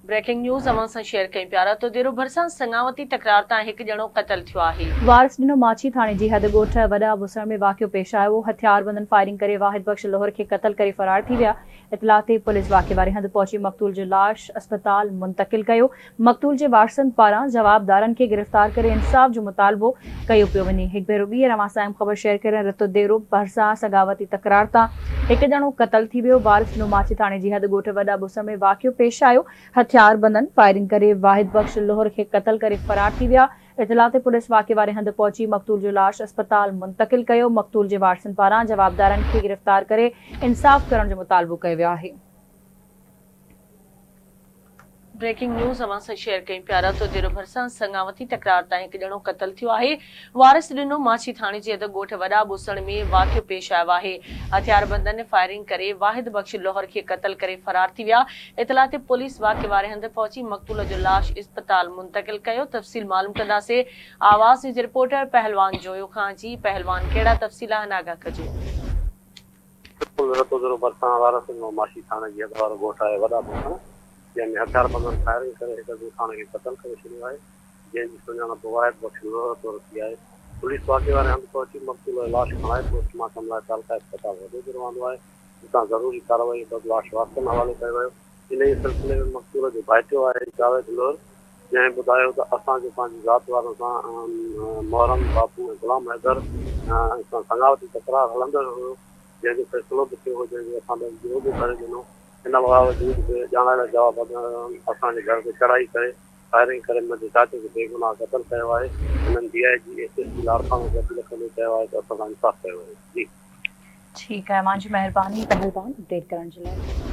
Breaking news اوهان سان share ڪيون پيا رتو ديرو ڀرسان سڱاوتي تڪرار تان هڪ ڄڻو قتل ٿيو آهي. وارث ڏنو ماڇي ٿاڻي جي حد ڳوٺ وڏا ٻسڻ ۾ واقعو پيش آيو، هٿياربندن فائرنگ ڪري واحد بخش لوهر کي قتل ڪري فرار ٿي ويا، اطلاع تي پوليس واقعي واري هنڌ پهچي مقتول جو لاش اسپتال منتقل ڪيو، مقتول جي وارثن پاران جوابدارن کي گرفتار ڪري انصاف جو مطالبو ڪيو پيو وڃي، هڪ ڀيرو ٻيهر اوهان سان اهم خبر شيئر ڪريان رتو ديرو ڀرسان سڱاوتي تڪرار تان هڪ ڄڻو قتل ٿي ويو، وارث ڏنو ماڇي ٿاڻي جي حد ڳوٺ وڏا ٻسڻ ۾ واقعو پيش آيو، هٿياربندن فائرنگ ڪري واحد بخش لوهر کي قتل ڪري فرار ٿي ويا، اطلاع تي پوليس واقعي واري هنڌ پهچي مقتول جو لاش اسپتال منتقل ڪيو، مقتول جي وارثن پاران جوابدارن کي گرفتار ڪري انصاف ڪرڻ جو مطالبو ڪيو ويو آهي. بريڪنگ نيوز اوهان سان شيئر ڪيون پيا رتو ديرو ڀرسان سڱاوتي تڪرار تان هڪ ڄڻو قتل ٿيو آهي وارث ڏنو ماڇي ٿاڻي جي حد ڳوٺ وڏا ٻوسڻ ۾ واقعو پيش آيو آهي هٿياربندن فائرنگ ڪري واحد بخش لوهر کي قتل ڪري فرار ٿي ويا اطلاع تي پوليس واقعي واري هنڌ پهچي مقتول جو لاش اسپتال منتقل ڪيو تفصيل معلوم ڪنداسي آواز نيوز رپورٽر پهلوان جويو کان جي پهلوان ڪهڙا تفصيل آهن آگاهه ڪجو. بلڪل رتودرو ڀرسان وارث ڏنو ماشي ٿاڻي جي حد وارو ڳوٺ آهي وڏا ڀوسڻ جنهن ۾ هٿياربندن فائرنگ ڪري هڪ ڳوٺاڻي کي قتل ڪري ڇڏيو آهي جنهن جي سڃاڻپ واحد بخش لوهر طور ٿي آهي پوليس واقعي واري هنڌ پهچي مقتول جو لاش کڻائي پوسٽ مارٽم لاء تعلقه اسپتال رتودرو آندو آهي جتان ضروري ڪارروائي بعد لاش وارثن حوالي ڪيو ويو انهيء سلسلي ۾ مقتول جو ڀائٽيو آهي جاويد لوهر جنهن ٻڌايو ته اسان جو پنهنجي ذات وارن سان محرم بابو ۽ غلام حيدر سان سڱاوتي تڪرار هلندڙ هيو جنهن جو فيصلو به ٿيو هو جنهن جو اسان ٻين ٻيو به ڀري ڏنو ان باوجود به ڄاڻايل جوابدارن اسان جي گهر تي چڙهائي ڪري فائرنگ ڪري منهنجي چاچي کي بيگناهه قتل ڪيو آهي هنن D I G S S P Larkana کي اپيل ڪندي چيو آهي ته اسان سان انصاف ڪيو وڃي جي. ٺيڪ آهي اوهان جي مهرباني پهلوان اپڊيٽ ڪرڻ جي لاء.